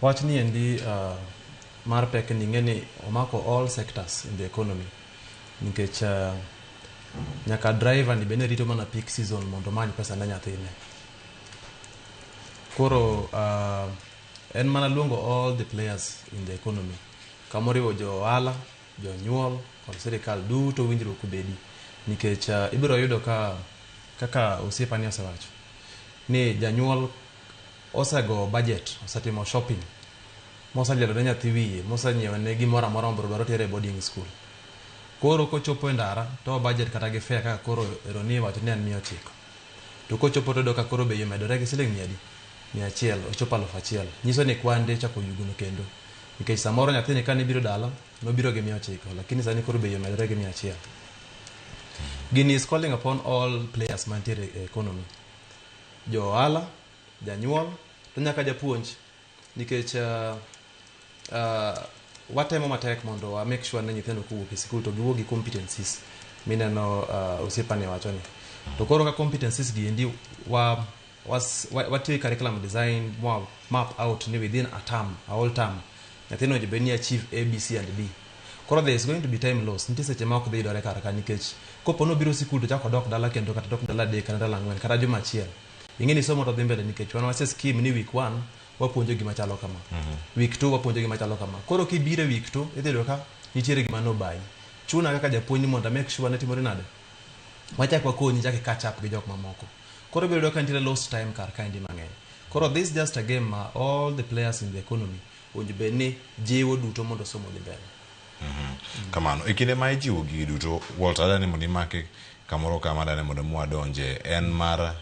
Wach ni endi mar pek ni ing'e ni omako all sectors in the economy nikech nyaka driver ni bende rito mana peak season mondo omany pesa ne nyathine. Koro en mana luongo all the players in the economy kamoriwo jo ohala, jonyuol kod sirikal duto winjruok obedi nikech ibiro yudo ka kaka osiepani osewacho ni janyuol osego budget, osetimo shopping moselielo ne nyathi wiye, mosenyiewo ne gimoro amora mobiro dwaro tere e boarding school. Koro kochopo e ndara to budget kata gi fare kaka koro ero ni iwacho ni en 900. To kochopo to oyudo ka koro bei omedore gi siling mia adi? 100, ochopo 1000. Nyiso ni kwande ochako yugno kendo. Nikech samoro nyathini kane biro dala, nobiro gi 900, lakini sani koro bei omedore gi 100. Gini is calling upon all players mantiere e economy. Jo ohala, janyuol, to nyaka japuonj. Nikech watemo matek mondo wa make sure ni nyithindo kowuok e sikul to giwuok gi competencies mineno osiepani wacho ni. To koro ka competencies gi endi wa watiyo gi curriculum design mwa map out ni within a term, a whole term, nyathino onego bed ni achieve A, B, C and D. Koro there is going to be time loss. Nitie seche ma ok dhi yudore kar ka nikech kopo nobiro sikul to chako odok dala kendo kata dok dala 3 kata ndalo 4 kata juma achiel. Ing'e ni somo to dhi mbele nikech wan wase scheme ni week 1 wapuonjo gima chalo kama. Week 2 wapuonjo gima chalo kama. Koro kibiro e week 2 idhi yudo ka nitiere gima nobayi. Chuna kaka japuonj ni mondo make sure ni timore nade. Wachak wakonyi chak i catch up gi jok mamoko. Koro ibiro yudo ka nitiere lost time kar kaendi mang'eny. Koro this just a game ma all the players in the economy owinjo bed ni jiwo duto mondo somo odhi mbele. Kamano, e kinde ma ijiwo gigi duto, Walter, adwa ni mondo imake kamoro kama adwa ni mondo mwadonje en mar